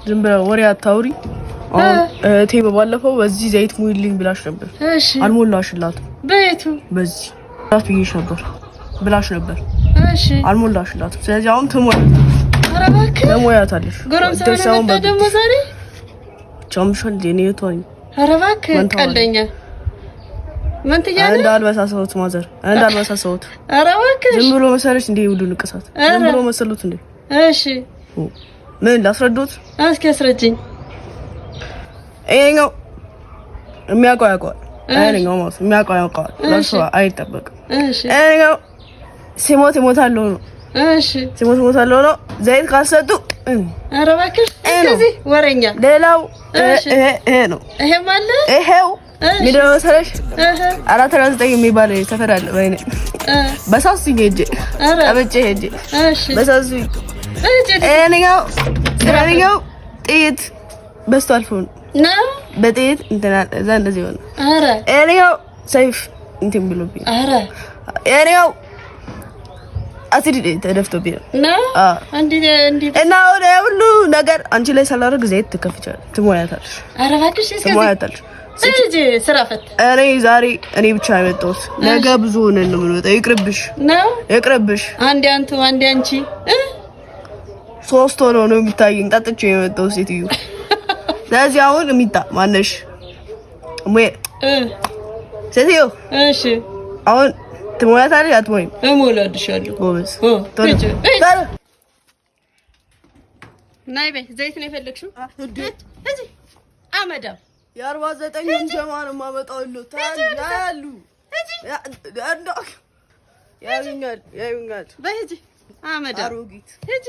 ዝም ብለህ ወሬ አታውሪ። አሁን እህቴ በባለፈው በዚህ ዘይት ሙይልኝ ብላሽ ነበር። እሺ፣ አልሞላሽላትም። በየቱ? በዚህ ብዬሽ ነበር ብላሽ ነበር። እሺ፣ አልሞላሽላትም። ስለዚህ አሁን ትሞያታለሽ። ኧረ እባክህ፣ ትሞያታለሽ። ጎረምሳ ሆነ መጣ ደግሞ ዛሬ። ቻምሻል የኔ እህቷ ነኝ። ኧረ እባክህ፣ ቀልደኛ መንትያ ነህ? እንዳልበሳሰሁት ማዘር፣ እንዳልበሳሰሁት። ኧረ እባክህ፣ ዝም ብሎ መሰለሽ እንዴ ሁሉ ንቅሳት? ዝም ብሎ መሰሉት እንዴ? እሺ፣ ምን ላስረዱት? እስኪ አስረጅኝ። ይሄኛው የሚያውቀው ያውቀዋል። ይሄኛው ማለት የሚያውቀው ያውቀዋል። ለእሱ አይጠበቅም። እሺ፣ ይሄኛው ሲሞት እሞታለሁ ነው። እሺ፣ ሲሞት እሞታለሁ ነው። ዘይት ካልሰጡ ኧረ እባክሽ፣ እስከዚህ ወሬኛ። ሌላው ይሄ ነው። ይሄም አለ። ይሄው ምንድን ነው መሰለሽ 449 የሚባል ሰፈር አለ። ወይኔ በሳሱኝ ሄጄ ቀብጬ ሄጄ በሳሱኝ። ይሄኛው ጥይት በስቶ አልፎ ነው። በጥይት እንትን እዛ እንደዚህ ሆነ። ይሄኛው ሰይፍ እንትን ብሎብኝ፣ ይሄኛው አሲድ ተደፍቶብኝ ነው። እና አሁን ሁሉ ነገር አንቺ ላይ ሳላደርግ ዘይት ትከፍቻለሽ፣ ትሞያታለሽ። ኧረ እባክሽ፣ ትሞያታለሽ። ስራ ፈት። እኔ ዛሬ እኔ ብቻ የመጣሁት፣ ነገ ብዙ ሆነን ነው የምንወጣው። ይቅርብሽ፣ ይቅርብሽ። አንዴ አንቱ፣ አንዴ አንቺ። ሶስት ሆኖ ነው የሚታየኝ። ጠጥቼ የመጣሁት ሴትዮ። ስለዚህ አሁን የሚጣ ማነሽ ሙዬ ሴትዮ? እሺ፣ አሁን ትሞያታለሽ አትሞይም? እሞላልሻለሁ። ጎበዝ። ናይ በይ፣ ዘይት ነው የፈለግሽው? እዚህ አመዳም። የ49ኙን ጀማ ነው የማመጣው። ያሉ ያዩኛል፣ ያዩኛል። በይ ሂጂ፣ አመዳም። አሮጊት። ሂጂ።